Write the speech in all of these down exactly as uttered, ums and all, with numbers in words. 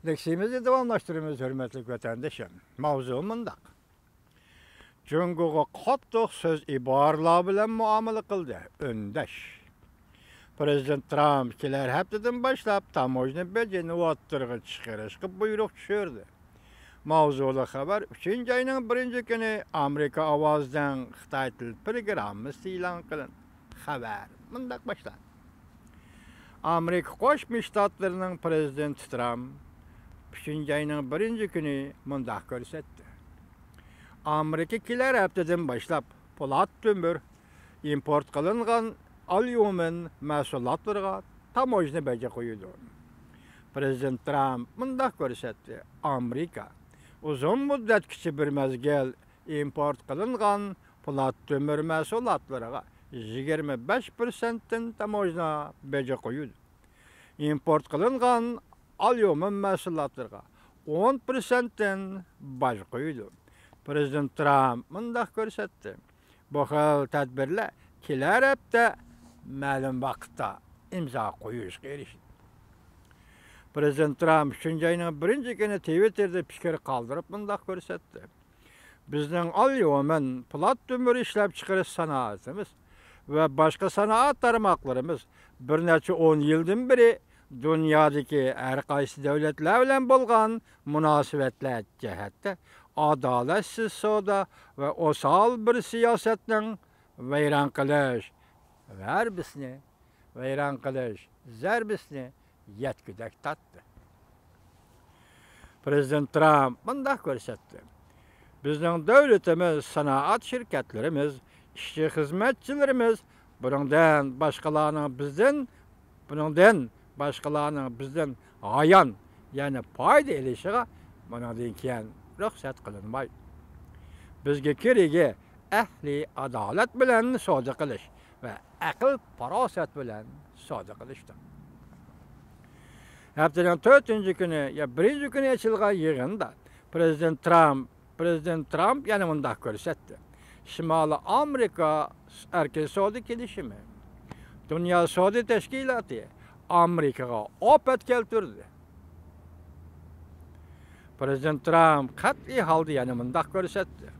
لېكسىيىمىزنى داۋاملاشتۇرىمىز، ھۆرمەتلىك ۋەتەندىشىم. ماۋزۇ مۇنداق. جۇڭگوغا قاتتىق سۆز ئىبارىلەر بىلەن مۇئامىلە قىلدى. ئۈندەش. پرېزىدېنت ترامپ كېلەر ھەپتىدىن باشلاپ تاموژنا بېجىنى ئوتتۇرىغا چىقىرىشقا بۇيرۇق چۈشۈردى. ماۋزۇلۇق خەۋەر ئۈچىنچى ئاينىڭ بىرىنچى كۈنى ئامېرىكا ئاۋازىنىڭ خىتاي تىل پروگراممىسىدا ئېلان قىلىندى. خەۋەر مۇنداق باشلاندى. ئامېرىكا قوشما شتاتلىرىنىڭ پرېزىدېنتى ترامپ ئۈچىنچى ئاينىڭ بىرىنچى كۈنى مۇنداق كۆرسەتتى. ئامېرىكا كېلەر ھەپتىدىن باشلاپ پولات تۆمۈر، ئىمپورت قىلىنغان ئاليۇمىن مەھسۇلاتلىرىغا تاموژنا بېجى قويىدۇ. پرېزىدېنت ترامپ مۇنداق كۆرسەتتى، ئامېرىكا ئۇزۇن مۇددەتكىچە بىر مەزگىل ئىمپورت قىلىنغان پولات تۆمۈر مەھسۇلاتلىرىغا يىگىرمە بەش پىرسەنتتىن تاموژنا بېجى قويىدۇ. ئىمپورت قىلىنغان ئاليۇمىن مەھسۇلاتلىرىغا ئون پىرسەنتتىن باج قويىدۇ. پرېزىدېنت ترامپ مۇنداق كۆرسەتتى، بۇ خىل تەدبىرلەر كېلەر ھەپتە مەلۇم ۋاقىتتا ئىمزا قويۇشقا ئېرىشتى. پرېزىدېنت ترامپ ئۈچىنچى ئاينىڭ بىرىنچى كۈنى تىۋىتتېردا پىكىر قالدۇرۇپ مۇنداق كۆرسەتتى، بىزنىڭ ئاليۇمىن، پولات تۆمۈر ئىشلەپچىقىرىش سانائىتىمىز ۋە باشقا سانائەت تارماقلىرىمىز بىر نەچچە ئون يىلدىن بېرى دۇنيادىكى ھەر قايسى دۆلەتلەر بىلەن بولغان مۇناسىۋەتلەر جەھەتتە ئادالەتسىز سودا ۋە ئوسال بىر سىياسەتنىڭ ۋەيران قىلىش زەربىسىنى، ۋەيران قىلىش زەربىسىنى يەتكۈدەك تارتتى. پرېزىدېنت ترامپ مۇنداق كۆرسەتتى، بىزنىڭ دۆلىتىمىز، سانائەت شىركەتلىرىمىز، ئىشچى خىزمەتچىلىرىمىز بۇنىڭدىن باشقىلارنىڭ بىزدىن، بۇنىڭدىن باشقىلارنىڭ بىزدىن ھايان، يەنى پايدا ئېلىشىغا بۇنىڭدىن كېيىن رۇخسەت قىلىنمايدۇ. بىزگە كېرىكى ئەھلى ئادالەت بىلەن سودا قىلىش ۋە ئەقىل پاراسەت بىلەن سودا قىلىشتۇر. ھەپتىنىڭ تۆتىنچى كۈنى يا بىرىنچى كۈنى ئېچىلغان يىغىندا پرېزىدېنت ترامپ، پرېزىدېنت ترامپ يەنە مۇنداق كۆرسەتتى، شىمالىي ئامېرىكا ئەركىن سودا كېلىشىمى، دۇنيا سودا تەشكىلاتى ئامېرىكىغا ئاپەت كەلتۈردى. پرېزىدېنت ترامپ قەتئىي ھالدا يەنە مۇنداق كۆرسەتتى،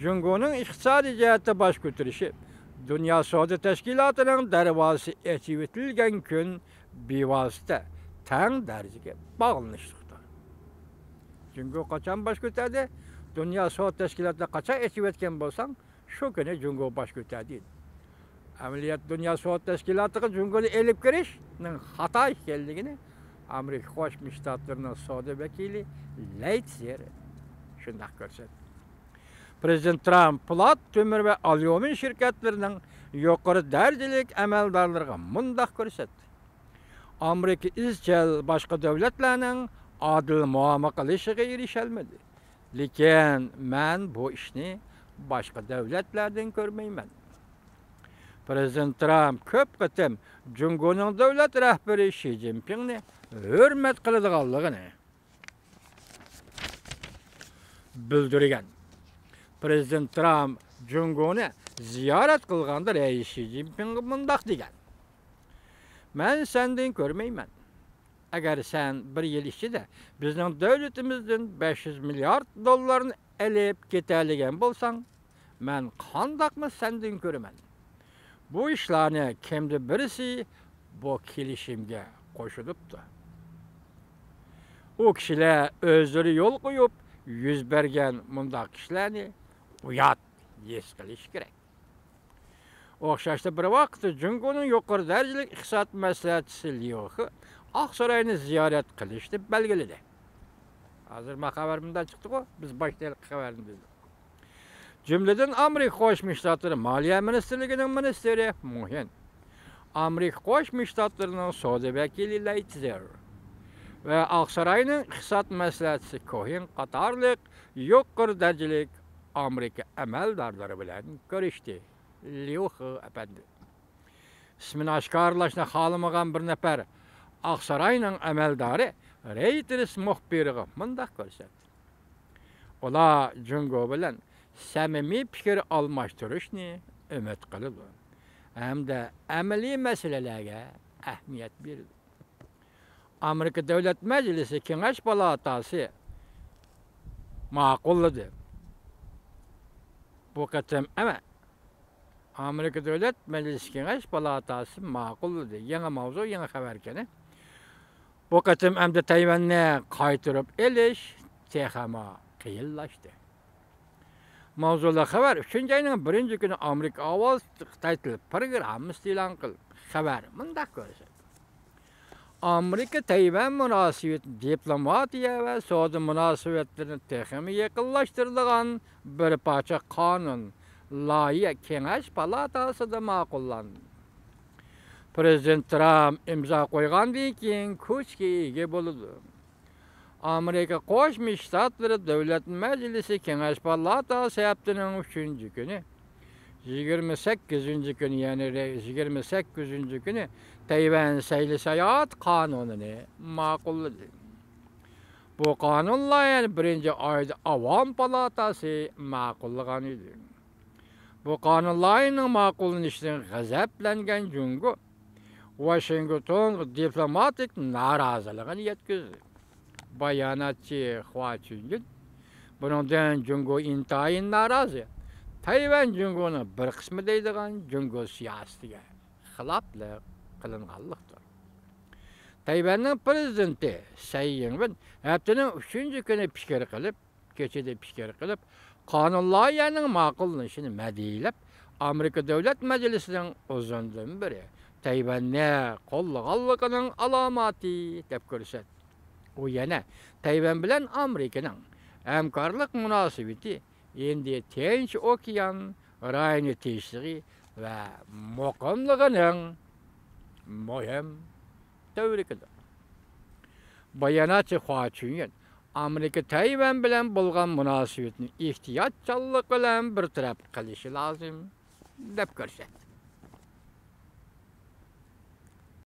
جۇڭگونىڭ ئىقتىسادىي جەھەتتە باش كۆتۈرۈشى دۇنيا سودا تەشكىلاتىنىڭ دەرۋازىسى ئېچىۋېتىلگەن كۈن بىۋاسىتە تەڭ دەرىجىگە باغلىنىشلىقتۇر. جۇڭگو قاچان باش كۆتەردى؟ دۇنيا سودا تەشكىلاتى قاچان ئېچىۋەتكەن بولساڭ، شۇ كۈنى جۇڭگو باش كۆتەردى. ئەمەلىيەتتە دۇنيا سودا تەشكىلاتىغا جۇڭگونى ئېلىپ كىرىشنىڭ خاتا ئىكەنلىكىنى ئامېرىكا قوشما شتاتلىرىنىڭ سودا ۋەكىلى لەي تسېر شۇنداق كۆرسەتتى. پرېزىدېنت ترامپ پولات، تۆمۈر ۋە ئاليۇمىن شىركەتلىرىنىڭ يۇقىرى دەرىجىلىك ئەمەلدارلىرىغا مۇنداق كۆرسەتتى، ئامېرىكا ئىزچىل باشقا دۆلەتلەرنىڭ ئادىل مۇئامىلە قىلىشىغا ئېرىشەلمىدى. لېكىن مەن بۇ ئىشنى باشقا دۆلەتلەردىن كۆرمەيمەن. پرېزىدېنت ترامپ كۆپ قېتىم جۇڭگونىڭ دۆلەت رەھبىرى شى جىنپىڭنى ھۆرمەت قىلىدىغانلىقىنى بىلدۈرگەن. پرېزىدېنت ترامپ جۇڭگونى زىيارەت قىلغاندا رەئىس شى جىنپىڭغا مۇنداق دېگەن، مەن سەندىن كۆرمەيمەن. ئەگەر سەن بىر يىل ئىچىدە بىزنىڭ دۆلىتىمىزدىن بەش يۈز مىليارد دوللارنى ئېلىپ كېتەلىگەن بولساڭ، مەن قانداقمۇ سەندىن كۆرىمەن؟ بۇ ئىشلارنى كىمدە بىرسى بۇ كېلىشىمگە قوشۇلۇپتۇ. ئۇ كىشىلەر ئۆزلىرى يول قويۇپ يۈز بەرگەن مۇنداق ئىشلارنى ئۇيات ھېس قىلىشى كېرەك. ئوخشاشلا بىر ۋاقىتتا جۇڭگونىڭ يۇقىرى دەرىجىلىك ئىقتىساد مەسلىھەتچىسى ليۇ خې ئاقساراينى زىيارەت قىلىشنى بەلگىلىدى. ھازىر ما خەۋەر مۇنداق چىقتىغۇ، بىز باشتا ھېلىقى خەۋەرنى بىلدۇق. جۈملىدىن ئامېرىكا قوشما شتاتلىرى مالىيە مىنىستىرلىكىنىڭ مىنىستىرى مۇھىن، ئامېرىكا قوشما شتاتلىرىنىڭ سودا ۋەكىلى لەي تسېر ۋە ئاقساراينىڭ ئىقتىساد مەسلىھەتچىسى كوھىن قاتارلىق يۇقىرى دەرىجىلىك ئامېرىكا ئەمەلدارلىرى بىلەن كۆرۈشتى. ليۇ خې ئەپەندى. ئىسمىنى ئاشكارىلاشنى خالىمىغان بىر نەپەر ئاقساراينىڭ ئەمەلدارى رەيتېرس مۇخبىرىغا مۇنداق كۆرسەتتى، ئۇلار جۇڭگو بىلەن سەمىمىي پىكىر ئالماشتۇرۇشنى ئۈمىد قىلىدۇ ھەمدە ئەمەلىي مەسىلىلەرگە ئەھمىيەت بېرىدۇ. ئامېرىكا دۆلەت مەجلىسى كېڭەش پالاتاسى ماقۇللىدى. بۇ قېتىم ئەمە ئامېرىكا دۆلەت مەجلىسى كېڭەش پالاتاسى ماقۇللىدى. يېڭى ماۋزۇ، يېڭى خەۋەركەن. بۇ قېتىم ئەمدى تەيۋەننى قايتۇرۇپ ئېلىش تېخىمۇ قىيىنلاشتى. ماۋزۇلۇق خەۋەر ئۈچىنچى ئاينىڭ بىرىنچى كۈنى ئامېرىكا ئاۋازى قىتاي تىل پىروگراممىسىدا ئېلان قىلىندى. خەۋەر مۇنداق كۆرسىتىدۇ. ئامېرىكا تەيۋەن مۇناسىۋىتى دىپلوماتىيە ۋە سودا مۇناسىۋەتلىرىنى تېخىمۇ يېقىنلاشتۇرىدىغان بىر پارچە قانۇن لايىھە كېڭەش پالاتاسىدا ماقۇللاندى. پىرېزىدېنت ترامپ ئىمزا قويغاندىن كېيىن كۈچكە ئىگە بولىدۇ. ئامېرىكا قوشما شتاتلىرى دۆلەت مەجلىسى كېڭەش پالاتاسى ھەپتىنىڭ ئۈچىنچى كۈنى، يىگىرمە سەككىزىنچى كۈنى، يەنى رەي-، يىگىرمە سەككىزىنچى كۈنى تەيۋەن سەيلە ساياھەت قانۇنىنى ماقۇللىدى. بۇ قانۇن لايىھەنى بىرىنچى ئايدا ئاۋام پالاتاسى ماقۇللىغان ئىدى. بۇ قانۇن لايىھىنىڭ ماقۇللىنىشىدىن غەزەپلەنگەن جۇڭگو ۋاشىنگتونغا دىپلوماتىك نارازىلىقىنى يەتكۈزدى. باياناتچى خۇا چۈنيىن بۇنىڭدىن جۇڭگو ئىنتايىن نارازى، تەيۋەن جۇڭگونىڭ بىر قىسمى دەيدىغان جۇڭگو سىياسىتىگە خىلاپلىق قىلىنغانلىقتۇر. تەيۋەننىڭ پىرېزىدېنتى سەي يىڭۋېن ھەپتىنىڭ ئۈچىنچى كۈنى پىكىر قىلىپ، كېچىدە پىكىر قىلىپ، قانۇن لايىھەنىڭ ماقۇللىنىشىنى مەدھىيەلەپ، ئامېرىكا دۆلەت مەجلىسىنىڭ ئۇزۇندىن بېرى تەيۋەننى قوللىغانلىقىنىڭ ئالامىتى دەپ كۆرسەتتى. ئۇ يەنە تەيۋەن بىلەن ئامېرىكىنىڭ ھەمكارلىق مۇناسىۋىتى ھىندى تىنچ ئوكيان رايونى تىنچلىقى ۋە مۇقىملىقىنىڭ مۇھىم تۈۋرۈكىدۇر. باياناتچى خۇا چۈنيىن ئامېرىكا تەيۋەن بىلەن بولغان مۇناسىۋىتىنى ئېھتىياتچانلىق بىلەن بىر تەرەپ قىلىشى لازىم، دەپ كۆرسەتتى.